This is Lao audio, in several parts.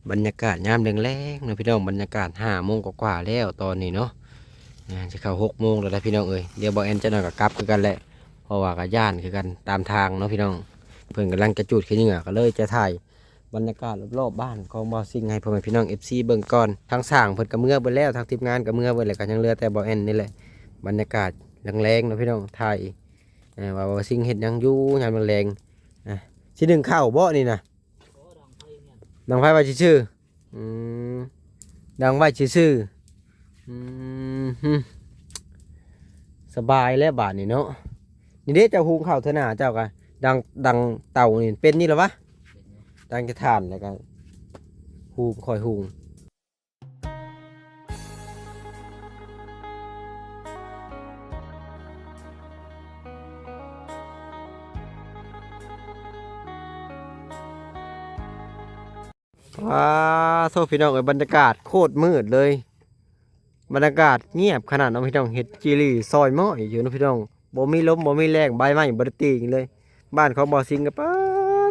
ບັນຍາກາດຍາມແລງໆເນາະພີ່ນ້ອງ, ບັນຍາກາດຫ້າໂມງກວ່າໆແລ້ວຕອນນີ້ເນາະ, ອ່າ ຈະເຂົ້າຫົກໂມງແລ້ວລະພີ່ນ້ອງເອີຍ. ດຽວບ່າວແອນຈັກໜ້ອຍກໍກັບຄືກັນແຫຼະ ເພາະວ່າກໍຢ້ານຄືກັນຕາມທາງເນາະພີ່ນ້ອງ. ເພິ່ນກຳລັງຈະຈູດຂີ້ເຫຍື້ອ ກໍເລີຍຈະຖ່າຍບັນຍາກາດລອບໆບ້ານຂອງບ່າວຊິງໃຫ້ພໍ່ແມ່ພີ່ນ້ອງເອັຟຊີເບິ່ງກ່ອນ. ທາງຊ່າງເພິ່ນກໍເມືອເບິດແລ້ວ, ທາງທີມງານກໍເມືອເບິດແລ້ວ, ກໍຍັງເຫຼືອແຕ່ບ່າວແອນນີ້ແຫຼະ. ບັນຍາກາດແລງໆເນາະພີ່ນ້ອງ, ຖ່າຍ ເອີ ວ່າ ວ່າຊິງເຮັດຫຍັງຢູ່ຍາມແລງໆ. ອ່ະ ຊິໜຶ້ງເຂົ້າບໍ່ນີ້ນະ? ດັງໄຟໄວ້ຊື່ໆ. ອືມ ດັງໄວ້ຊື່ໆ. ອືມ ສະບາຍແລ້ວບາດນີ້ເນາະ. ນີ້ເດ້ ເຈົ້າຫຸງເຂົ້າເທື່ອໜ້າເຈົ້າກະດັງ ດັງເຕົານີ້ເປັນຢູ່ລະວະ? ດັງແຕ່ຖ່ານແລ້ວກະຫຸງ ຄ່ອຍຫຸງ. ວ້າໂທ້ ພີ່ນ້ອງເອີຍ, ບັນຍາກາດໂຄດມືດເລີຍ, ບັນຍາກາດງຽບຂະໜາດເນາະພີ່ນ້ອງ. ເຫັດຈີ່ຫຼີ່ຊອຍມ້ອຍຢູ່ເນາະພີ່ນ້ອງ, ບໍ່ມີລົມ ບໍ່ມີແລງ, ໃບໄມ້ບໍ່ໄດ້ຕີງເລີຍ. ບ້ານຂອງບ່າວຊິງກໍປາ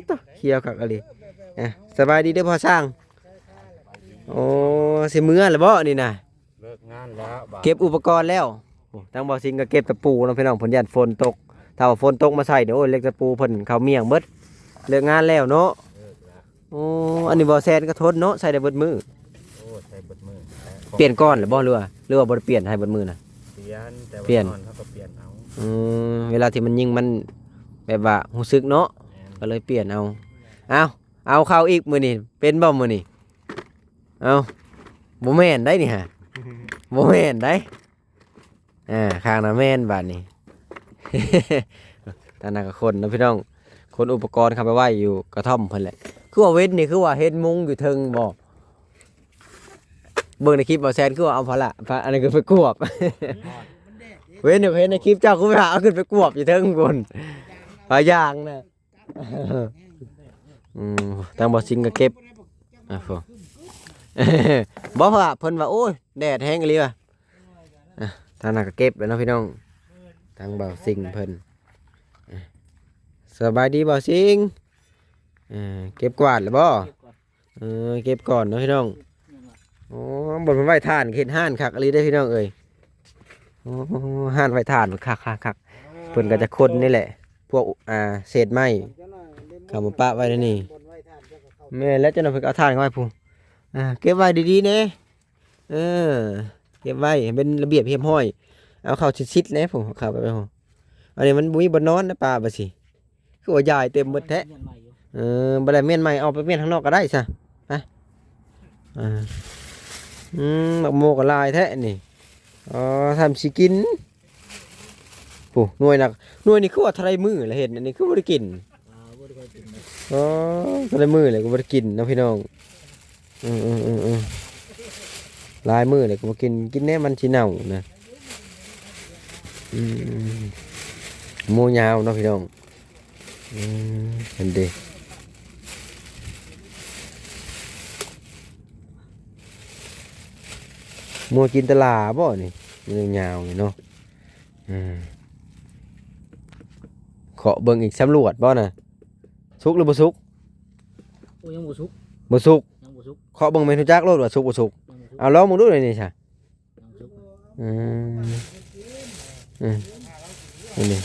ດໂທ້ ຂຽວຄັກອີ່ຫຼີ. ອ່ະ ສະບາຍດີເດີພໍ່ຊ່າງ. ໂອ້ ຊິເມືອແລ້ວບໍ່ນີ້ນະ? ເລີກງານແລ້ວ ເກັບອຸປະກອນແລ້ວ. ໂອ້ ທາງບ່າວຊິງກໍເກັບຕະປູເນາະພີ່ນ້ອງ, ເພິ່ນຢ້ານຝົນຕົກ, ຖ້າວ່າຝົນຕົກມາໃສ່ນີ້ ໂອ້ຍ ເຫຼັກຕະປູເພິ່ນເຂົ້າໝ້ຽງເບິດ. ເລີກງານແລ້ວເນາະ. ເລີກແລ້ວ. ໂອ້ ອັນນີ້ບ່າວແຊນກໍທົນເນາະ, ໃສ່ໄດ້ເບິດມື້. ໂອ້ ໃສ່ເບິດມື້. ປ່ຽນກ້ອນແລ້ວບໍ່ ຫຼືວ່າ ຫຼືວ່າບໍ່ໄດ້ປ່ຽນໃຫ້ເບິດມື້ນະ? ປ່ຽນ ແຕ່ວ່າ ປ່ຽນ ນອນເຮົາກໍປ່ຽນເອົາ. ອືມ ເວລາທີ່ມັນຍິງມັນແບບວ່າຮູ້ສຶກເນາະ. ແມ່ນ. ກໍເລີຍປ່ຽນເອົາ. ເອົາ ເອົາເຂົ້າອີກມື້ນີ້ ເປັນບໍ່ມື້ນີ້? ເອົ້າ ບໍ່ແມ່ນໄດ໋ນີ້ຫາ ບໍ່ແມ່ນໄດ໋. ອ່າ ຂ້າງໜ້າແມ່ນບາດນີ້. ທາງນັ້ນກໍຂົນເນາະພີ່ນ້ອງ, ຂົນອຸປະກອນເຂົ້າໄປໄວ້ຢູ່ກະທ່ອມເພິ່ນແຫຼະ. ຄືວ່າເວັນນີ້ ຄືວ່າເຫັນມຸງຢູ່ເທິງບໍ່? ເບິ່ງໃນຄລິບບໍ່ແຊນ ຄືວ່າເອົາພາລະ ພາ ອັນນັ້ນຄືໄປກວບ. ເວັນນີ້ເຫັນໃນຄລິບເຈົ້າ ຄືວ່າເອົາຂຶ້ນໄປກວບຢູ່ເທິງພຸ້ນ ພາຢາງນະ. ອືມ ທາງບ່າວຊິງກໍເກັບ ອ່ະ ບໍ່ ເພາະວ່າເພິ່ນວ່າ ໂອ້ຍ ແດດແຮງອີ່ຫຼີວ່າ. ອ່ະ ທາງນັ້ນກໍເກັບແລ້ວເນາະພີ່ນ້ອງ, ທາງບ່າວຊິງເພິ່ນ. ອ່ະ ສະບາຍດີບ່າວຊິງ. ເອີ ເກັບກວາດແລ້ວບໍ່? ເກັບກ່ອນ. ເອີ ເກັບກ່ອນເນາະພີ່ນ້ອງ. ແມ່ນລະ. ໂອ້ ບ່ອນເພິ່ນໄວ້ຖ່ານ ເຮັດຮ້ານຄັກອີ່ຫຼີເດ້ພີ່ນ້ອງເອີຍ. ໂອ້ ຮ້ານໄວ້ຖ່ານຄັກໆໆ. ເພິ່ນກໍຈະຂົນນີ້ແຫຼະ ພວກ ອ່າ ເສດໄມ້ເຂົ້າມາປະໄວ້ໃນນີ້. ແມ່ນແລ້ວ ເຈົ້າໜ້ອຍເພິ່ນກໍເອົາຖ່ານເຂົ້າໄວ້ພຸ້ນ. ອ່າ ເກັບໄວ້ດີໆແດ່. ເອີ ເກັບໄວ້ໃຫ້ເປັນລະບຽບຮຽບຮ້ອຍ. ເອົາເຂົ້າຊິດໆແດ່ພຸ້ນ ເຂົ້າໄປພຸ້ນ. ອັນນີ້ມັນບໍ່ມີບ່ອນນອນນະ ປາບາດຊິ. ຄືວ່າຢາຍເຕັມໝົດແທ້. ເອີ ບໍ່ໄດ້ມ້ຽນໃໝ່ ເອົາໄປມ້ຽນຂ້າງນອກກໍໄດ້ຊະ. ໄປ ອ່າ ອືມ ໝາກໂມກໍຫຼາຍແທ້ນີ້. ອໍ ທຳຊິກິນ. ໂອ້ ໜ່ວຍໜັກ ໜ່ວຍນີ້ຄືວ່າເທົ່າໃດມື້ລະເຫັນ, ອັນນີ້ຄືບໍ່ໄດ້ກິນ. ອໍ ເທົ່າໃດມື້ແລ້ວກໍບໍ່ໄດ້ກິນເນາະພີ່ນ້ອງ. ເອີໆໆໆ ຫຼາຍມື້ແລ້ວກໍບໍ່ກິນ, ກິນແດ່ມັນຊິເນົ່ານະ. ອືມ ໝູຍາວເນາະພີ່ນ້ອງ. ອືມ ເຫັນເດ້ ໝູກິນຕະຫຼາບໍ່ນີ້? ມັນຍາວນີ້ເນາະ. ອືມ ເຄາະເບິ່ງອີກ ສຳຫຼວດບໍ່ນະ? ສຸກຫຼືບໍ່ສຸກ? ໂອ້ ຍັງບໍ່ສຸກ ບໍ່ສຸກ ຍັງບໍ່ສຸກ. ເຄາະເບິ່ງແມ່ນຮູ້ຈັກໂລດວ່າສຸກບໍ່ສຸກ. ຍັງບໍ່ສຸກ. ເອົາລອງເບິ່ງດູນີ້ຊະ. ຍັງບໍ່ສຸກ. ອືມ ອືມ ນີ້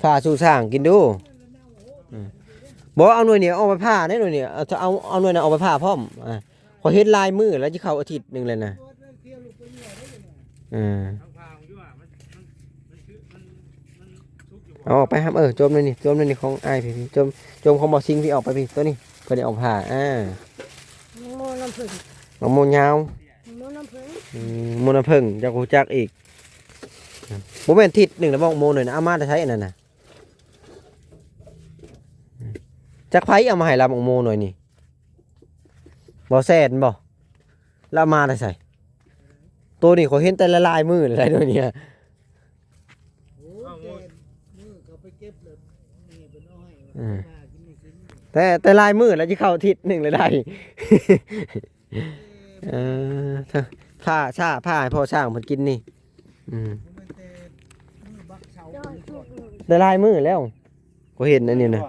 ຜ່າສູ່ຊ່າງກິນດູ. ອືມ ບໍ່ ເອົາໜ່ວຍນີ້ອອກໄປຜ່າເດ້ ໜ່ວຍນີ້ ເອົາ ເອົາ ເອົາໜ່ວຍນັ້ນອອກໄປຜ່າພ້ອມ. ອ່າ ຂ້ອຍເຮັດຫຼາຍມື້ແລ້ວ ຊິເຂົ້າອາທິດໜຶ່ງແລ້ວນະ. ເອີ ເອົາອອກໄປຫຳ. ເອີ ຈົ່ມໜ່ວຍນີ້ ຈົ່ມໜ່ວຍນີ້ຂອງອ້າຍພີ່ ຈົ່ມ ຈົ່ມຂອງບໍ່ຊິງພີ່ ອອກໄປພີ່ ໂຕນີ້ ເພິ່ນໄດ້ອອກຜ່າ. ອ່າ ໝາກໂມນ້ຳເຜິ້ງ ໝາກໂມຍາວ ໝາກໂມນ້ຳເຜິ້ງ. ອືມ ໝາກໂມນ້ຳເຜິ້ງ ເຈົ້າຮູ້ຈັກອີກ. ບໍ່ແມ່ນທິດໜຶ່ງແລ້ວບໍ່ ໝາກໂມໜ່ວຍນະ ເອົາມາແຕ່ໃສອັນນັ້ນນະ? ຈັກໃຜເອົາມາໃຫ້ລະ ໝາກໂມໜ່ວຍນີ້? ບໍ່ແຊນບໍ່? ລະເອົາມາແຕ່ໃສ? ໂຕນີ້ຂ້ອຍເຫັນແຕ່ຫຼາຍໆມື້ແລ້ວໜ່ວຍນີ້. ໂອ້ຍ ແຕ່ມື້ເຂົາໄປເກັບແລ້ວ ນີ້ເພິ່ນເອົາໃຫ້ ອືມ ວ່າກິນນີ້ກິນນີ້ ແຕ່ ແຕ່ຫຼາຍມື້ແລ້ວ ຊິເຂົ້າອາທິດໜຶ່ງແລ້ວໄດ໋. ເອີ ຖ້າ ຖ້າ ຖ້າໃຫ້ພໍ່ຊ່າງເພິ່ນກິນນີ້. ອືມ ບໍ່ແມ່ນແຕ່ມື້ບັກເສົາ ໄດ້ຫຼາຍມື້ແລ້ວ ຂ້ອຍເຫັນອັນນີ້ນະ.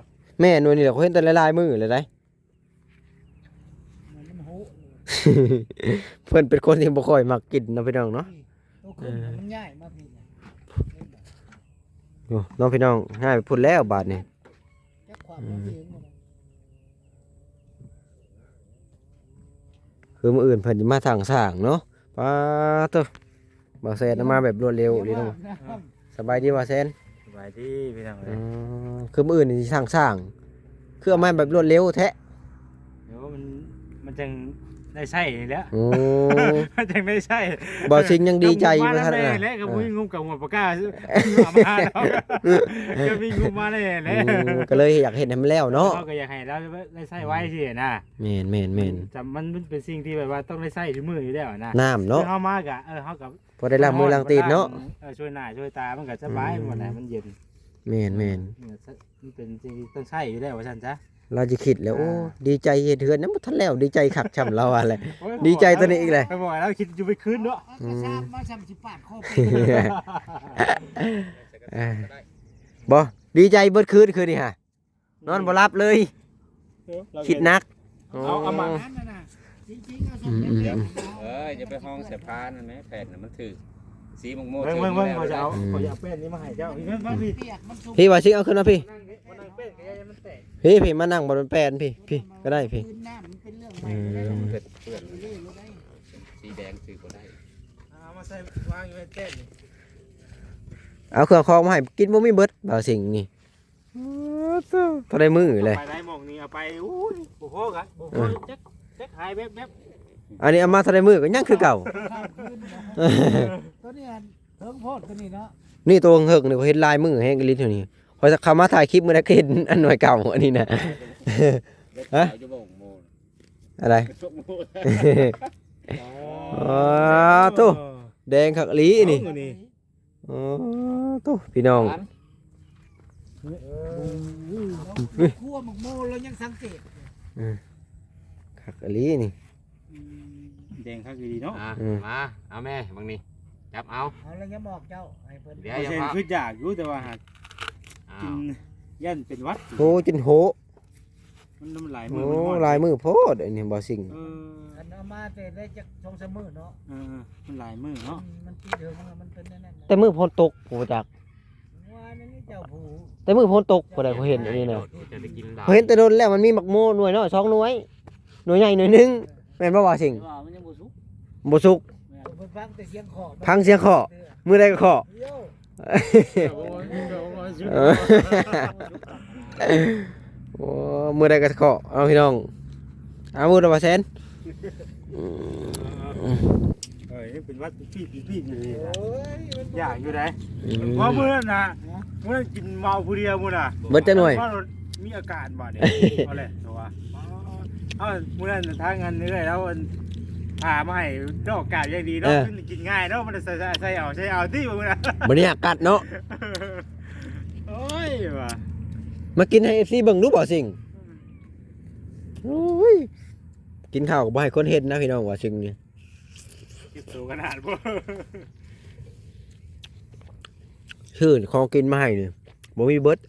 ແມ່ນ ໜ່ວຍນີ້ແຫຼະ ຂ້ອຍເຫັນແຕ່ຫຼາຍໆມື້ແລ້ວໄດ໋. ອືມ ເພິ່ນເປັນຄົນທີ່ບໍ່ຄ່ອຍມັກກິນເນາະພີ່ນ້ອງເນາະ. ໂຕຂຶ້ນ ເອີ ມັນຍ້າຍມາພີ້ນະ ໂອ້ ເນາະພີ່ນ້ອງ ຍ້າຍໄປພຸ້ນແລ້ວບາດນີ້. ຈັກຄວາມ ອືມ ເອົາເອງບໍ່ໄດ້ ຄືມື້ອື່ນເພິ່ນຊິມາສ້າງໆເນາະ. ປາໂຕ ບ່າວແຊນເອົາມາແບບລວດເລັວອີ່ຫຼີເນາະ. ສະບາຍດີບ່າວແຊນ. ສະບາຍດີພີ່ນ້ອງເອີຍ. ອືມ ຄືມື້ອື່ນນີ້ຊິສ້າງໆ ຄືເອົາມາແບບລວດເລັວແທ້. ໂອ້ ມັນ ມັນຈັ່ງໄດ້ໃຊ້ນີ້ແຫຼະ. ໂອ້ ມັນຈັ່ງໄດ້ໃຊ້. ບ່າວຊິງຍັງດີໃຈຢູ່ ເອີ ບໍ່ທັນ ແຫຼະ ກໍບໍ່ມີງົບກັບຫົວປາກາ ເອີ ມາແລ້ວ ກໍມີງົບມາແລ້ວແຫຼະ. ໂອ້ ກໍເລີຍຢາກເຮັດໃຫ້ມັນແລ້ວເນາະ. ເຮົາກໍຢາກໃຫ້ລາວໄດ້ໃຊ້ໄວຊີ້ນະ. ແມ່ນໆໆ ມັນ ມັນເປັນສິ່ງທີ່ແບບວ່າຕ້ອງໄດ້ໃຊ້ທຸກມື້ຢູ່ແລ້ວນະ ນ້ຳເນາະ. ເຮົາມາກະ ເອີ ເຮົາກໍ ພໍໄດ້ລ້າງມືລ້າງຕີນເນາະ. ເອີ ຊ່ວຍໜ້າຊ່ວຍຕາມັນກໍສະບາຍ. ອືມ ມັນນະ ມັນເຢັນ. ແມ່ນໆ ເອີ ມັນເປັນສິ່ງທີ່ຕ້ອງໃຊ້ຢູ່ແລ້ວວ່າຊັ້ນຊະ. ລາວຊິຄິດແລ້ວ ອ່າ ໂອ້ ດີໃຈເຮັດເຮືອນຍັງບໍ່ທັນແລ້ວ ດີໃຈຄັກຊ່ຳລາວວ່າແຫຼະ. ໂອ້ຍ ດີໃຈຕົວນີ້ອີກແຫຼະ ຂ້ອຍບອກໃຫ້ລາວຄິດຢູ່ໄປຄືນເນາະ. ອືມ ເອົາກະຊາບມາຊ່ຳຊິປາດຄໍເປັນ. ເອີ ບໍ່ ດີໃຈເບິດຄືນຄືນນີ້ຫາ ນອນບໍ່ຫຼັບເລີຍ ເອີ ຄິດໜັກ. ເອົາ ເອົາມາ ອືມໆໆ ເອີ ຢ່າໄປຫ້ອງໃສ່ຜ້ານັ້ນແໝ ແຜ່ນນະມັນຖືກສີໝາກໂມ. ເບິ່ງໆ ຂ້ອຍຈະເອົາ ອືມ ຂ້ອຍຈະເອົາແປ້ນນີ້ມາໃຫ້ເຈົ້າ. ພີ່ ວ່າຊິເອົາຂຶ້ນມາພີ່ ມານັ່ງເປັນກໍຢ່າໃຫ້ມັນແຕກ. ພີ່ ພີ່ມານັ່ງບ່ອນແປ້ນພີ່ ພີ່ກໍໄດ້ພີ່. ອືມ ເປັນເປື້ອນ ສີແດງຖືບໍ່ໄດ້. ເອົາມາໃສ່ວາງຢູ່ໃນແປ້ນນີ້ ເອົາເຄື່ອງຂອງມາໃຫ້ກິນບໍ່ມີເບິດ ບ່າວຊິງນີ້. ໂອ້ໂຕ ເທົ່າໃດມື້ແຫຼະ ໄປໄດ້ໝ່ອງນີ້ເອົາໄປ. ໂອ້ຍ ບໍ່ພໍກະ ບໍ່ພໍ ເອີ ຈັກ ຈັກຫາຍແວບໆ. ອັນນີ້ເອົາມາເທົ່າໃດມື້ກໍຍັງຄືເກົ່າ. ໂຕນີ້ອັນເຖິງໂພດ ໂຕນີ້ເນາະ. ນີ້ໂຕເຖິງໆ ນີ້ ຂ້ອຍເຫັນຫຼາຍມື້ແຮງອີ່ຫຼີເທື່ອນີ້. ຂ້ອຍເຂົ້າມາຖ່າຍຄລິບມື້ໃດກໍເຫັນອັນໜ່ວຍເກົ່າອັນນີ້ນະ. ຮະ ຢູ່ບໍ່ໂມງ ອັນໃດ? ອໍ ໂອ້ໂຕ ແດງຄັກອີ່ຫຼີນີ້. ອໍ ໂຕ ພີ່ນ້ອງ ເອີ ຄົວໝາກໂມລາວຍັງສັງເກດ. ເອີ ຄັກອີ່ຫຼີນີ້. ອືມ ແດງຄັກອີ່ຫຼີເນາະ. ອ່າ ອືມ ມາ ເອົາແມ່ ບັງນີ້ ຈັບເອົາ ເອົາແລ້ວຍັງບອກເຈົ້າໃຫ້ເພິ່ນ. ດຽວ ເປີເຊັນຄືຢາກຢູ່ ແຕ່ວ່າຫາກ ອ້າວ ກິນຢ້ານເປັນຫວັດ. ໂອ້ ຈົນໂຫ ມັນ ມັນຫຼາຍມື້ ໂອ້ ມັນຮ້ອນ ຫຼາຍມື້ໂພດອັນນີ້ ບ່າວຊິງ. ເອີ ຄັນເອົາມາແຕ່ໄດ້ຈັກສອງສາມມື້ເນາະ. ເອີ ມັນຫຼາຍມື້ເນາະ ມັນ ມັນຕິດເຖິງ ມັນເປັນແນວນັ້ນນະ. ແຕ່ມື້ຝົນຕົກ ຜູ້ຈັກ ວ່ານັ້ນເຈົ້າຜູ້ ແຕ່ມື້ຝົນຕົກ ຜູ້ໃດ ຂ້ອຍເຫັນອັນນີ້ນະ ຈະໄດ້ກິນຫຼາຍ ຂ້ອຍເຫັນແຕ່ດົນແລ້ວ ມັນມີໝາກໂມໜ່ວຍນ້ອຍສອງໜ່ວຍ ໜ່ວຍໃຫຍ່ໜ່ວຍໜຶ່ງ ແມ່ນບໍ່ ບ່າວຊິງ? ແຕ່ວ່າມັນຍັງບໍ່ສຸກ ບໍ່ສຸກ. ແມ່ນ ເພິ່ນຟັງແຕ່ສຽງເຄາະ ຟັງສຽງເຄາະ ເອີ ມື້ໃດກໍເຄາະ. ໂອ້ ມື້ໃດກໍເຄາະ ເອົາພີ່ນ້ອງ ເອົາມື້ລະວ່າແສນ. ອືມ ເອີຍ ເປັນຫວັດປີບໆຢູ່ນີ້ນະ. ໂອ້ຍ ມັນຢາກຢູ່ໃດ໋. ອືມ ເພາະມື້ນັ້ນນະ ມື້ນັ້ນກິນເມົາຜູ້ດຽວມື້ນະ. ເບິດຈັກໜ່ວຍ? ມີອາການບາດນີ້ ເອົາແຫຼະ ຕົວະ. ເອົ້າ ມື້ນັ້ນທາງອັນເອື້ອຍລາວອັນ ພາມາໃຫ້ດອກກາບຢ່າງດີເນາະ. ເອີ ກິນງ່າຍເນາະ ມັນໃສ່ ໃສ່ເອົາ ໃສ່ເອົາຕິມື້ນັ້ນ ບໍ່ໄດ້ຫາກັດເນາະ. ໂອ້ຍວ່າ ມາກິນໃຫ້ເອັຟຊີເບິ່ງດູ ບ່າວຊິງ. ໂອ້ຍ ກິນເຂົ້າກໍບໍ່ໃຫ້ຄົນເຫັນນະ ພີ່ນ້ອງ ບ່າວຊິງນີ້ ເກັບໂຕຂະໜາດບໍ່. ຊື້ຂອງກິນມາໃຫ້ນີ້ ບໍ່ມີເບິດ.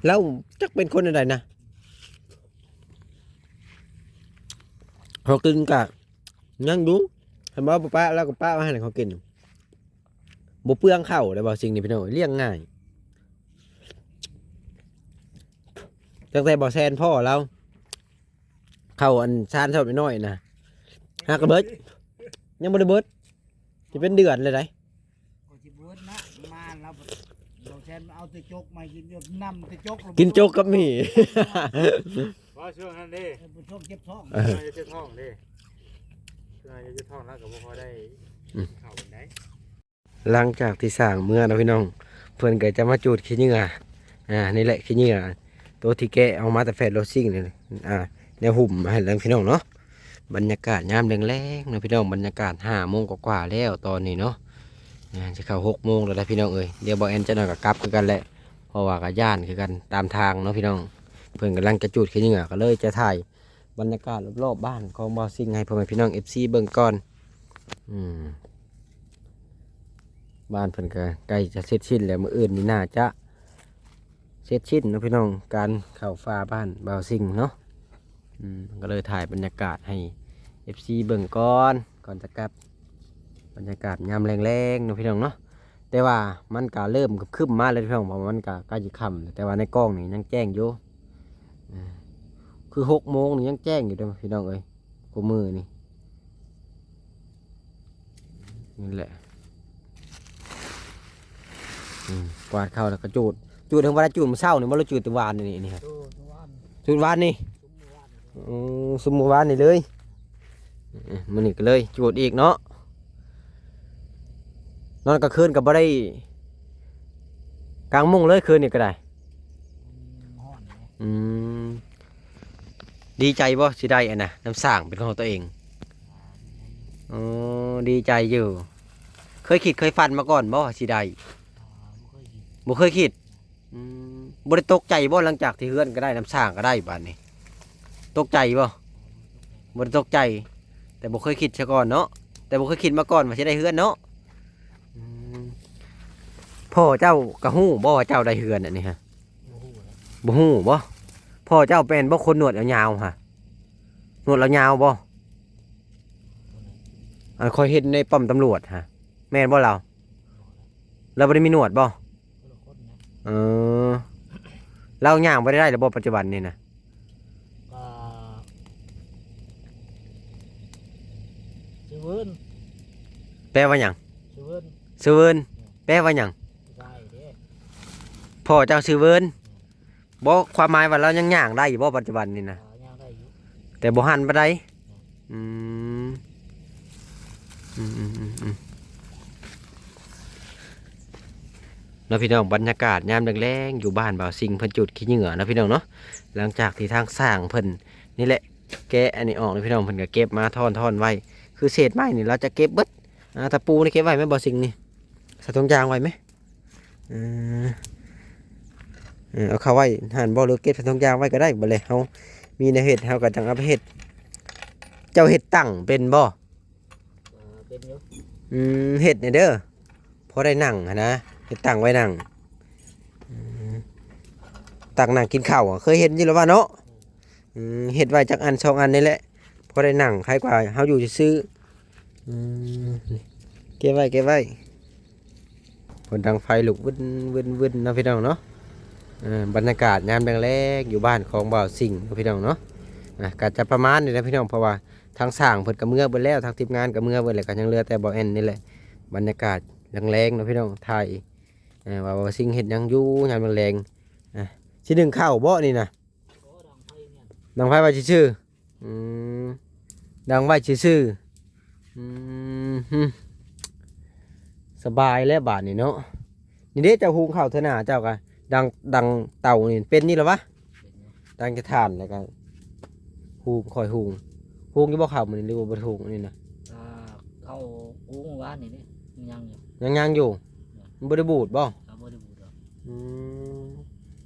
ລາວຈັກເປັນຄົນແນວໃດນະ ເຮົາກິນກະຍັງຢູ່ ຄັນວ່າບໍ່ປະ ລາວກໍປະໄວ້ໃຫ້ເຂົາກິນ. ບໍ່ເປືອງເຂົ້າເດ້ ບ່າວຊິງນີ້ ພີ່ນ້ອງ ລ້ຽງງ່າຍ. ຕັ້ງແຕ່ບ່າວແຊນພໍ້ລາວ ເຂົ້າອັນຊານຊອບນ້ອຍໆນະ ຫາກະເບິດ ຍັງບໍ່ໄດ້ເບິດ ຊິເປັນເດືອນແລ້ວໃດ໋. ກໍຊິເບິດນະ ມາລາວ ບ່າວແຊນເອົາແຕ່ຈົກມາກິນ ນຳແຕ່ຈົກ ກິນຈົກກັບໝີ່. ວ່າຊ່ວງນັ້ນເດ້ ເອີ ຊ່ວງເຈັບທ້ອງ ເອີ ເຈັບທ້ອງເດ້ ຊ່ວງເຈັບທ້ອງລາວກໍບໍ່ຄ່ອຍໄດ້ ອືມ ກິນເຂົ້າປານໃດ. ຫຼັງຈາກທີ່ສ້າງເມືອເນາະພີ່ນ້ອງ ເພິ່ນກໍຈະມາຈູດຂີ້ເຫຍື້ອ ອ່າ ນີ້ແຫຼະຂີ້ເຫຍື້ອ ໂຕທີ່ແກະອອກມາແຕ່ແຟດໂລຊິງນີ້ ອ່າ ແນວຫຸ້ມໃຫ້ແລ້ວພີ່ນ້ອງເນາະ. ບັນຍາກາດຍາມແລງໆເນາະພີ່ນ້ອງ ບັນຍາກາດຫ້າໂມງກວ່າໆແລ້ວຕອນນີ້ເນາະ ອ່າ ຈະເຂົ້າຫົກໂມງແລ້ວໄດ໋ພີ່ນ້ອງເອີຍ. ດຽວບ່າວແອນຈັກໜ່ອຍກໍກັບຄືກັນແຫຼະ ເພາະວ່າກໍຢ້ານຄືກັນຕາມທາງເນາະພີ່ນ້ອງ. ເພິ່ນກຳລັງຈະຈູດຂີ້ເຫຍື້ອ ກໍເລີຍຈະຖ່າຍບັນຍາກາດລອບໆບ້ານຂອງບ່າວຊິງໃຫ້ພໍ່ແມ່ພີ່ນ້ອງເອັຟຊີເບິ່ງກ່ອນ. ອືມ ບ້ານເພິ່ນກໍໃກ້ຈະເສັດສິ້ນແລ້ວ ມື້ອື່ນນີ້ໜ້າຈະເສັດສິ້ນເນາະພີ່ນ້ອງ ການເຂົ້າຝາບ້ານບ່າວສິງເນາະ. ອືມ ກໍເລີຍຖ່າຍບັນຍາກາດໃຫ້ເອັຟຊີເບິ່ງກ່ອນ ກ່ອນຈະກັບ ບັນຍາກາດຍາມແລງໆເນາະພີ່ນ້ອງເນາະ. ແຕ່ວ່າມັນກະເລີ່ມຄຶ້ມໆມາແລ້ວພີ່ນ້ອງ ເພາະວ່າມັນກະໃກ້ຈະຄ່ຳແລ້ວ ແຕ່ວ່າໃນກ້ອງນີ້ຍັງແຈ້ງຢູ່ ອ່າ ຄືຫົກໂມງນີ້ຍັງແຈ້ງຢູ່ເດີພີ່ນ້ອງເອີຍ ຄູ່ມື້ນີ້ ນີ້ແຫຼະ. ອືມ ກວາດເຂົ້າແລ້ວກໍຈູດ ຈູດເຖິງວ່າໄດ້ຈູດມື້ເຊົ້ານີ້ບໍ່ ຫຼືຈູດແຕ່ວານນີ້? ນີ້ ຈູດວານ ຈູດວານນີ້ ຊຸມມື້ວານນີ້ ອໍ ຊຸມມື້ວານນີ້ເລີຍ. ເອີ ມື້ນີ້ກໍເລີຍຈູດອີກເນາະ ນອນກາງຄືນກໍບໍ່ໄດ້ກາງມຸ້ງເລີຍ ຄືນນີ້ກໍໄດ້. ອືມ ດີໃຈບໍ່ ຊິໄດ້ອັນນ່າ ນ້ຳສ້າງເປັນຂອງຕົວເອງ? ອໍ ດີໃຈຢູ່. ເຄີຍຄິດເຄີຍຝັນມາກ່ອນບໍ່ວ່າຊິໄດ້? ບໍ່ເຄີຍຄິດ ອືມ ບໍ່ໄດ້ຕົກໃຈບໍ່ ຫຼັງຈາກທີ່ເຮືອນກໍໄດ້ ນ້ຳສ້າງກໍໄດ້ ບາດນີ້ຕົກໃຈບໍ່? ບໍ່ໄດ້ຕົກໃຈ ແຕ່ບໍ່ເຄີຍຄິດຊະກ່ອນເນາະ ແຕ່ບໍ່ເຄີຍຄິດມາກ່ອນວ່າຊິໄດ້ເຮືອນເນາະ. ອືມ ພໍ່ເຈົ້າກໍຮູ້ບໍ່ວ່າເຈົ້າໄດ້ເຮືອນອັນນີ້ຮະ? ບໍ່ຮູ້ບໍ່? ພໍ່ເຈົ້າແມ່ນບໍ່ຄົນໜວດຍາວໆຫະ? ໜວດລາວຍາວບໍ່? ອັນຂ້ອຍເຫັນໃນປ້ອມຕຳຫຼວດຫະ ແມ່ນບໍ່ລາວ? ລາວບໍ່ໄດ້ມີໜວດບໍ່? ເອີ ລາວຍ່າງບໍ່ໄດ້ໄດ້ແລ້ວບໍ່ ປັດຈຸບັນນີ້ນະ? ຊື່ເວີນ ແປວ່າຫຍັງ? ຊື່ເວີນ ຊື່ເວີນ ແປວ່າຫຍັງ? ຜູ້ຊາຍເດ້ ພໍ່ເຈົ້າຊື່ເວີນ. ບໍ່ ຄວາມໝາຍວ່າລາວຍັງຍ່າງໄດ້ຢູ່ບໍ່ ປັດຈຸບັນນີ້ນະ? ອ່າ ຍ່າງໄດ້ຢູ່ ແຕ່ບໍ່ຫັນປານໃດ. ອືມ ອືມ ອືມ ອືມ ອືມ ເນາະພີ່ນ້ອງ ບັນຍາກາດຍາມແລງໆ ຢູ່ບ້ານບ່າວສິງ ເພິ່ນຈູດຂີ້ເຫຍື້ອເນາະພີ່ນ້ອງເນາະ. ຫຼັງຈາກທີ່ທາງຊ່າງເພິ່ນນີ້ແຫຼະ ແກະອັນນີ້ອອກເນາະພີ່ນ້ອງ ເພິ່ນກໍເກັບມາທ່ອນໆໄວ້ ຄືເສດໄມ້ນີ້ລາວຈະເກັບເບິດ. ອ່າ ຕະປູນີ້ເກັບໄວ້ແມ່ນບໍ່ ສິ່ງນີ້ ໃສ່ຖົງຢາງໄວ້ແມ? ເອີ ເອີ ເອົາເຂົ້າໄວ້ຫັ້ນບໍ່ ຫຼືເກັບໃສ່ຖົງຢາງໄວ້ກໍໄດ້. ບັດແລ້ວເຮົາມີແນວເຮັດ ເຮົາກໍຈັ່ງເອົາໄປເຮັດ. ເຈົ້າເຮັດຕັ່ງເປັນບໍ່? ເອີ ເປັນຢູ່. ອືມ ເຮັດແດ່ເດີ ພໍໄດ້ນັ່ງຫັ້ນນະ ເຮັດຕັ່ງໄວ້ນັ່ງ. ອືມ ຕັ່ງນັ່ງກິນເຂົ້າ ເຄີຍເຫັນຢູ່ແລ້ວວ່າເນາະ. ອືມ ເຮັດໄວ້ຈັກອັນສອງອັນນີ້ແຫຼະ ພໍໄດ້ນັ່ງ ໃຄກວ່າເຮົາຢູ່ຊື່ໆ. ອືມ ເກັບໄວ້ ເກັບໄວ້. ເພິ່ນດັງໄຟລຸກວຶ້ນໆໆເນາະພີ່ນ້ອງເນາະ. ເອີ ບັນຍາກາດຍາມແລງໆ ຢູ່ບ້ານຂອງບ່າວສິງເນາະພີ່ນ້ອງເນາະ. ອ່າ ກໍຈະປະມານນີ້ແຫຼະພີ່ນ້ອງ ເພາະວ່າທາງຊ່າງເພິ່ນກໍເມືອເບິດແລ້ວ ທາງທີມງານກໍເມືອເບິດແລ້ວ ກໍຍັງເຫຼືອແຕ່ບ່າວແອນນີ້ແຫຼະ. ບັນຍາກາດແລງໆເນາະພີ່ນ້ອງ ຖ່າຍ ເອີ ວ່າບ່າວສິງເຮັດຫຍັງຢູ່ຍາມແລງໆ. ອ່າ ຊິໜຶ້ງເຂົ້າບໍ່ນີ້ນະ? ດັງໄຟໄວ້ຊື່ໆ. ອືມ ດັງໄວ້ຊື່ໆ. ອືມ ສະບາຍແລ້ວບາດນີ້ເນາະ. ນີ້ເດ້ ເຈົ້າຫຸງເຂົ້າເທື່ອໜ້າເຈົ້າກະດັງ ດັງເຕົານີ້ເປັນຢູ່ແລ້ວວະ? ເປັນຢູ່. ຕັ້ງແຕ່ຖ່ານແລ້ວກະຫຸງ ຄ່ອຍຫຸງ. ຫຸງຢູ່ບໍ່ເຂົ້າມື້ນີ້ ຫຼືວ່າບໍ່ໄດ້ຫຸງອັນນີ້ນະ? ອ່າ ເຂົ້າຫຸງມື້ວານນີ້ເດ້ ຍັງຢູ່ ຍັງ ຍັງຢູ່. ຍັງ ມັນບໍ່ໄດ້ບູດບໍ່? ກໍບໍ່ໄດ້ບູດດອກ. ອືມ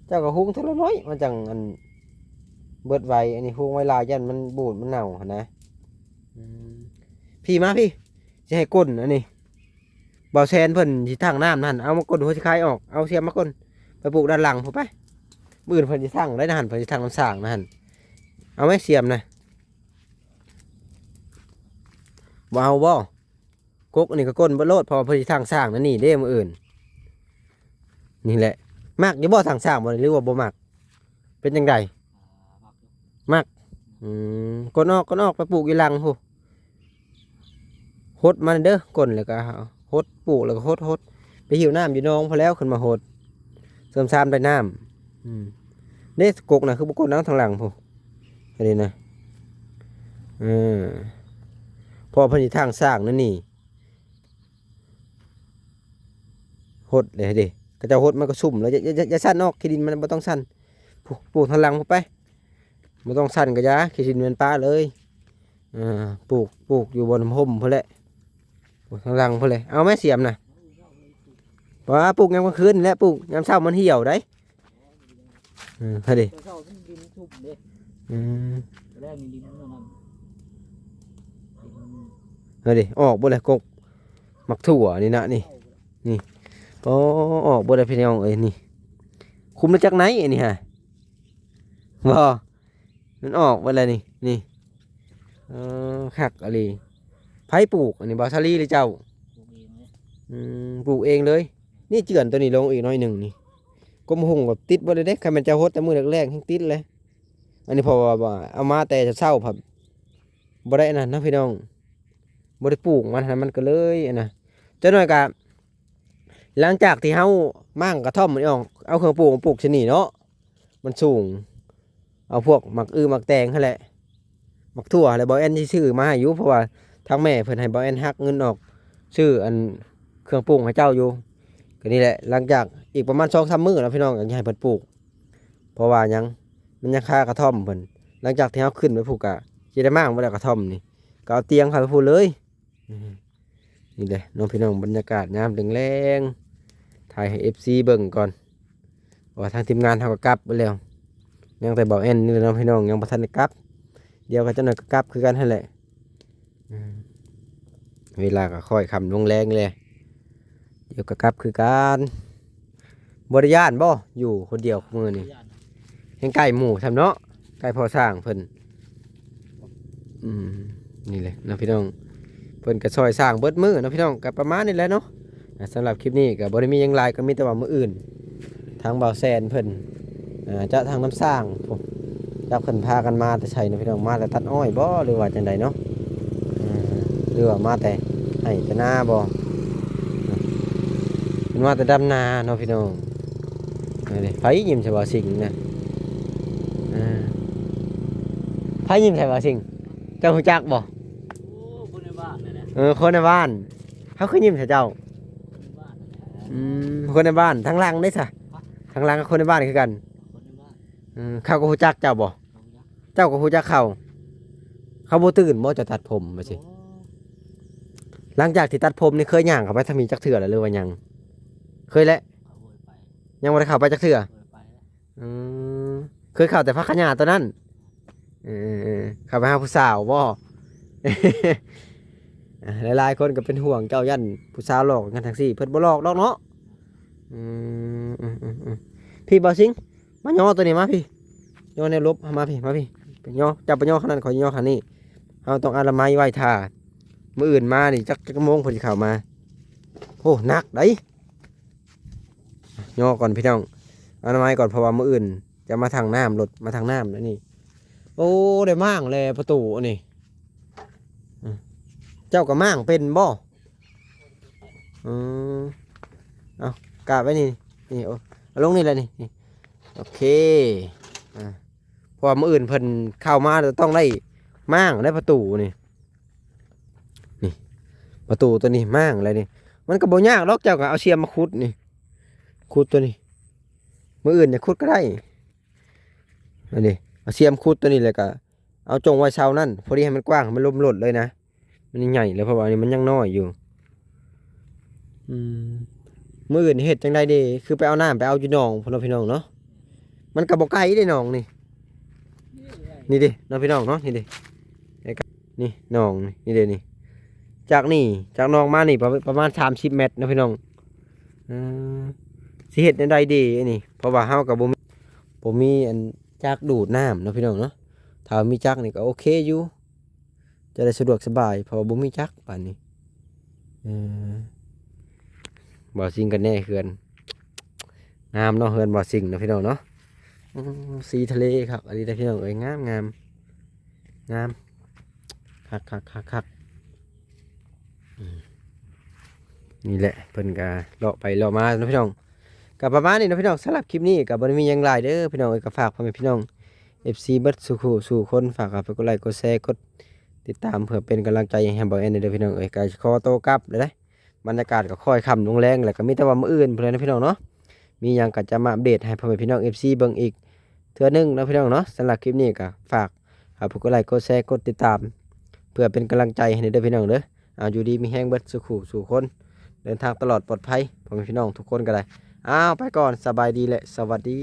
ເຈົ້າກໍຫຸງເທື່ອລະໜ້ອຍ ມັນຈັ່ງອັນ ເບິດໄວ. ອັນນີ້ຫຸງໄວ້ຫຼາຍຢ້ານມັນບູດມັນເນົ່າຫັ້ນນະ. ອືມ ພີ່ມາພີ່ ຊິໃຫ້ກົ້ນອັນນີ້ ບ່າວແຊນເພິ່ນຊິຖັງນ້ຳນັ້ນ ເອົາມາກົ້ນຫົວຊິຄາຍອອກ ເອົາສຽມມາກົ້ນ ໄປປູກດ້ານຫຼັງພຸ້ນໄປ. ມື້ອື່ນເພິ່ນຊິຖັງໄດ້ນະຫັ້ນ ເພິ່ນຊິຖັງນ້ຳສ້າງນະຫັ້ນ. ເອົາໄວ້ສຽມນະ ບໍ່ເອົາບໍ່? ກົກອັນນີ້ກໍກົ້ນເບິດໂລດ ເພາະວ່າເພິ່ນຊິຖັງສ້າງນັ້ນນີ້ເດ້ມື້ອື່ນ. ນີ້ແຫຼະ ມັກຢູ່ບໍ່ຖັງສ້າງບໍ່ ຫຼືວ່າບໍ່ມັກ? ເປັນຈັ່ງໃດ? ມັກຢູ່ ມັກ. ອືມ ກົ້ນອອກ ກົ້ນອອກ ໄປປູກຢູ່ຫຼັງພຸ້ນ. ຫົດມັນເດີ ກົ້ນແລ້ວກໍຫົດ ປູກແລ້ວກໍຫົດ ຫົດ ໄປຫິ້ວນ້ຳຢູ່ໜອງພຸ້ນແລ້ວ ຂຶ້ນມາຫົດ ເສີມສາມໄດ້ນ້ຳ. ອືມ ເດ້ ກົກນະ ຄືບໍ່ກົ້ນເອົາທາງຫຼັງພຸ້ນ ອັນນີ້ນະ. ເອີ ເພາະເພິ່ນຊິຖັງສ້າງນັ້ນນີ້ ຫົດເດ້ ເດ້ ເຂົາເຈົ້າຫົດມັນກໍຊຸ່ມແລ້ວ. ຢ່າ ຢ່າ ຢ່າ ຢ່າສັ່ນອອກ ຂີ້ດິນມັນບໍ່ຕ້ອງສັ່ນ. ປູກ ປູກທາງຫຼັງພຸ້ນໄປ ບໍ່ຕ້ອງສັ່ນກໍຢ່າ ຂີ້ດິນແມ່ນປະເລີຍ. ເອີ ປູກ ປູກຢູ່ບ່ອນຮົ່ມພຸ້ນແຫຼະ ປູກທາງຫຼັງພຸ້ນແຫຼະ. ເອົາແມ່ສຽມນະ ວ່າປູກຍາມກາງຄືນນີ້ແຫຼະ ປູກຍາມເຊົ້າມັນຫ່ຽວໄດ. ເອີ ເຮົາເດ້ ຕອນເຊົ້າມັນດິນຊຸ່ມເດ້. ອືມ ຕອນແລກນີ້ດິນມັນນັ້ນ ເຮົາເດ້ ອອກເບິດແລ້ວ ກົກໝາກຖົ່ວນີ້ນະນີ້. ນີ້ ໂອ້ ອອກເບິດແລ້ວພີ່ນ້ອງເອີຍ ນີ້ ຄຸມລະຈັກໄນອັນນີ້ຫາ ບໍ່ ມັນອອກເບິດແລ້ວນີ້ ນີ້ ເອີ ຄັກອີ່ຫຼີ ໃຜປູກອັນນີ້ ບ່າວສາລີຫຼືເຈົ້າ? ປູກເອງເລີຍ ອືມ ປູກເອງເລີຍ ນີ້ເຈື່ອນໂຕນີ້ລົງອີກໜ້ອຍໜຶ່ງນີ້ ກົມຫຸ່ງແບບຕິດເບິດເລີຍເດ້ ຄັນແມ່ນເຈົ້າຫົດແຕ່ມື້ແລກໆ ແຮ່ງຕິດເລີຍ ອັນນີ້ເພາະວ່າ ວ່າເອົາມາແຕ່ເຊົ້າໆ ພັດບໍ່ໄດ້ອັນນັ້ນເນາະພີ່ນ້ອງ ບໍ່ໄດ້ປູກມັນຫັ້ນ ມັນກໍເລີຍອັນນະ ຈັກໜ້ອຍກະ ຫຼັງຈາກທີ່ເຮົາມ້າງກະທ່ອມນີ້ອອກ ເອົາເຄື່ອງປູກມາປູກໃສ່ນີ້ເນາະ ມັນສູງ ເອົາພວກໝາກອຶໝາກແຕງຫັ້ນແຫຼະ ໝາກຖົ່ວແຫຼະ ບ່າວແອນຊິຊື້ມາໃຫ້ຢູ່ ເພາະວ່າທາງແມ່ເພິ່ນໃຫ້ບ່າວແອນຫັກເງິນອອກ ຊື້ອັນເຄື່ອງປຸງໃຫ້ເຈົ້າຢູ່ ກໍນີ້ແຫຼະ ຫຼັງຈາກອີກປະມານສອງສາມມື້ເນາະພີ່ນ້ອງ ກໍຈະໃຫ້ເພິ່ນປູກ ເພາະວ່າຫຍັງ ມັນຍັງຄາກະທ່ອມເພິ່ນ ຫຼັງຈາກທີ່ເຮົາຂຶ້ນໄປພຸ້ນ ກະຊິໄດ້ມ້າງເບິດແລ້ວກະທ່ອມນີ້ ກໍເອົາຕຽງເຂົ້າໄປພຸ້ນເລີຍ. ນີ້ແຫຼະເນາະພີ່ນ້ອງ ບັນຍາກາດຍາມແລງໆ ຖ່າຍໃຫ້ເອັຟຊີເບິ່ງກ່ອນ ເພາະວ່າທາງທີມງານເຮົາກໍກັບເບິດແລ້ວ ຍັງແຕ່ບ່າວແອນນີ້ແຫຼະເນາະພີ່ນ້ອງ ຍັງບໍ່ທັນໄດ້ກັບ ດຽວກໍຈັກໜ້ອຍກໍກັບຄືກັນຫັ້ນແຫຼະ ອືມ ເວລາກໍຄ້ອຍຄ່ຳລົງແລງແລ້ວ ດຽວກໍກັບຄືກັນ ບໍ່ໄດ້ຢ້ານບໍ່? ຢູ່ຄົນດຽວມື້ນີ້ ແຮ່ງໃກ້ໝູ່ຊ້ຳເນາະ ໃກ້ພໍ່ຊ້າງເພິ່ນ ອືມ ນີ້ແຫຼະເນາະພີ່ນ້ອງ ເພິ່ນກໍຊ່ອຍສ້າງເບິດມື້ເນາະພີ່ນ້ອງ ກໍປະມານນີ້ແຫຼະເນາະ ອ່າ ສຳລັບຄລິບນີ້ກໍບໍ່ໄດ້ມີຫຍັງຫຼາຍ ກໍມີແຕ່ວ່າມື້ອື່ນ ທາງບ່າວແຊນເພິ່ນ ອ່າ ຈະທາງນ້ຳສ້າງ ຈັກເພິ່ນພາກັນມາແຕ່ໃສເນາະພີ່ນ້ອງ ມາແຕ່ຕັດອ້ອຍບໍ່ ຫຼືວ່າຈັ່ງໃດເນາະ ອ່າ ຫຼືວ່າມາແຕ່ໄຮ່ແຕ່ນາບໍ່ ເພິ່ນມາແຕ່ດຳນາເນາະພີ່ນ້ອງ ອັນນີ້ ໃຜຍິ້ມໃສ່ບ່າວສິງນະ ອ່າ ໃຜຍິ້ມໃສ່ບ່າວສິງ ເຈົ້າຮູ້ຈັກບໍ່? ໂອ້ ຄົນໃນບ້ານນັ້ນແຫຼະ ເອີ ຄົນໃນບ້ານ ເຂົາຄືຍິ້ມໃສ່ເຈົ້າ? ຄົນໃນບ້ານນັ້ນແຫຼະ ອືມ ຄົນໃນບ້ານ ທາງຫຼັງເດ້ຊະ? ທາງຫຼັງກັບຄົນໃນບ້ານຄືກັນ ຄົນໃນບ້ານ ອືມ ເຂົາກໍຮູ້ຈັກເຈົ້າບໍ່? ເຂົາຮູ້ຈັກ ເຈົ້າກໍຮູ້ຈັກເຂົາ ເຂົາບໍ່ຕື່ນບໍ່ ເຈົ້າຕັດຜົມວ່າຊີ້? ໂອ້ ຫຼັງຈາກທີ່ຕັດຜົມນີ້ ເຄີຍຍ່າງເຂົ້າໄປທາງນີ້ຈັກເທື່ອແລ້ວ ຫຼືວ່າຍັງ? ເຄີຍແຫຼະ ເຂົາບໍ່ໄດ້ໄປ ຍັງບໍ່ໄດ້ເຂົ້າໄປຈັກເທື່ອ ບໍ່ໄດ້ໄປແລ້ວ ອືມ ເຄີຍເຂົ້າແຕ່ຜັກຂະຫຍ້າໂຕນັ້ນ ເອີໆໆ ເຂົ້າໄປຫາຜູ້ສາວບໍ່? ອ່າ ຫຼາຍໆຄົນກໍເປັນຫ່ວງເຈົ້າ ຢ້ານຜູ້ສາວຫຼອກກັນທັງຊີ້ ເພິ່ນບໍ່ຫຼອກດອກເນາະ ອືມ ອືມໆໆ ພີ່ບ່າວສິງ ມາຍໍໂຕນີ້ມາພີ່ ຍໍແນວຫຼົບ ມາພີ່ ມາພີ່ ໄປຍໍ ເຈົ້າໄປຍໍຂ້າງນັ້ນ ຂ້ອຍຍໍຂ້າງນີ້ ເຮົາຕ້ອງອະນາໄມໄວ້ຖ້າ ມື້ອື່ນມານີ້ ຈັກ ຈັກໂມງເພິ່ນຊິເຂົ້າມາ ໂອ້ ໜັກໃດ ຍໍກ່ອນພີ່ນ້ອງ ອະນາໄມກ່ອນ ເພາະວ່າມື້ອື່ນຈະມາຖັງນ້ຳ ລົດມາຖັງນ້ຳແລ້ວນີ້ ໂອ້ ໄດ້ມ້າງແລ້ວປະຕູອັນນີ້ ອືມ ເຈົ້າກໍມ້າງເປັນບໍ່? ອືມ ເອົາກະໄວ້ນີ້ ນີ້ ໂອ້ ເອົາລົງນີ້ແຫຼະນີ້ ນີ້ ໂອເຄ ອ່າ ເພາະວ່າມື້ອື່ນເພິ່ນເຂົ້າມາ ຕ້ອງໄດ້ມ້າງໄດ້ປະຕູນີ້ ນີ້ ປະຕູໂຕນີ້ມ້າງແລ້ວນີ້ ມັນກໍບໍ່ຍາກດອກ ເຈົ້າກໍເອົາສ່ຽມມາຂຸດນີ້ ຂຸດໂຕນີ້ ມື້ອື່ນຈະຂຸດກໍໄດ້ ອັນນີ້ ເອົາສ່ຽມຂຸດໂຕນີ້ ແລ້ວກໍເອົາຈົ່ງໄວ້ເສົານັ້ນ ພໍດີໃຫ້ມັນກວ້າງ ໃຫ້ມັນລົມລົດເລີຍນະ ມັນຍັງໃຫຍ່ເລີຍ ເພາະວ່າອັນນີ້ມັນຍັງນ້ອຍຢູ່ ອືມ ມື້ອື່ນເຮັດຈັ່ງໃດເດ ຄືໄປເອົານ້ຳ ໄປເອົາຢູ່ໜອງພຸ້ນເນາະ ພີ່ນ້ອງເນາະ ມັນກໍບໍ່ໄກເດ້ໜອງນີ້ ນີ້ເດ້ເນາະ ພີ່ນ້ອງເນາະ ນີ້ເດ້ ນີ້ໜອງນີ້ ນີ້ເດ້ນີ້ ຈາກນີ້ ຈາກໜອງມານີ້ປະ ປະມານສາມສິບແມັດເນາະ ພີ່ນ້ອງ ເອີ ຊິເຮັດແນວໃດດີອັນນີ້ ເພາະວ່າເຮົາກໍບໍ່ມີ ບໍ່ມີອັນຈັກດູດນ້ຳເນາະ ພີ່ນ້ອງເນາະ ຖ້າມີຈັກນີ້ກໍໂອເຄຢູ່ ຈະໄດ້ສະດວກສະບາຍ ເພາະວ່າບໍ່ມີຈັກປານນີ້ ເອີ ບ່າວສິງກັນແນ່ເຮືອນ ງາມເນາະ ເຮືອນບ່າວສິງເນາະ ພີ່ນ້ອງເນາະ ອືມ ສີທະເລຄັກອີ່ຫຼີເດ້ ພີ່ນ້ອງເອີຍ ງາມໆ ງາມ ຄັກໆໆໆ ອືມ ນີ້ແຫຼະ ເພິ່ນກະເລາະໄປເລາະມາເນາະ ພີ່ນ້ອງ ກະປະມານນີ້ເນາະ ພີ່ນ້ອງ ສຳລັບຄລິບນີ້ກະບໍ່ໄດ້ມີຫຍັງຫຼາຍເດີ ພີ່ນ້ອງເອີຍ ກະຝາກພໍ່ແມ່ພີ່ນ້ອງ ເອັຟຊີ ເບິດສູ່ຄູ່ສູ່ຄົນ ຝາກເອົາໄປກົດໄລກົດແຊ ກົດຕິດຕາມ ເພື່ອເປັນກຳລັງໃຈໃຫ້ບ່າວແອນເດີ ພີ່ນ້ອງເອີຍ ກະຂໍໂຕກັບແລ້ວເດ້ ບັນຍາກາດກໍຄ່ອຍຄ່ຳລົງແລງ ແລ້ວກໍມີແຕ່ວ່າມື້ອື່ນພຸ້ນແຫຼະເນາະ ພີ່ນ້ອງເນາະ ມີຫຍັງກໍຈະມາອັບເດດໃຫ້ພໍ່ແມ່ພີ່ນ້ອງ ເອັຟຊີ ເບິ່ງອີກເທື່ອໜຶ່ງເນາະ ພີ່ນ້ອງເນາະ ສຳລັບຄລິບນີ້ກໍຝາກ ຝາກກົດໄລ ກົດແຊ ກົດຕິດຕາມ ເພື່ອເປັນກຳລັງໃຈໃຫ້ແດ່ເດີພີ່ນ້ອງເດີ ເອົາ ຢູ່ດີມີແຮງເບິດສູ່ຄູ່ສູ່ຄົນ ເດີນທາງຕະຫຼອດປອດໄພ ພໍ່ແມ່ພີ່ນ້ອງທຸກຄົນກໍໄດ້ ເອົາ ໄປກ່ອນ ສະບາຍດີ ແລະ ສະຫວັດດີ.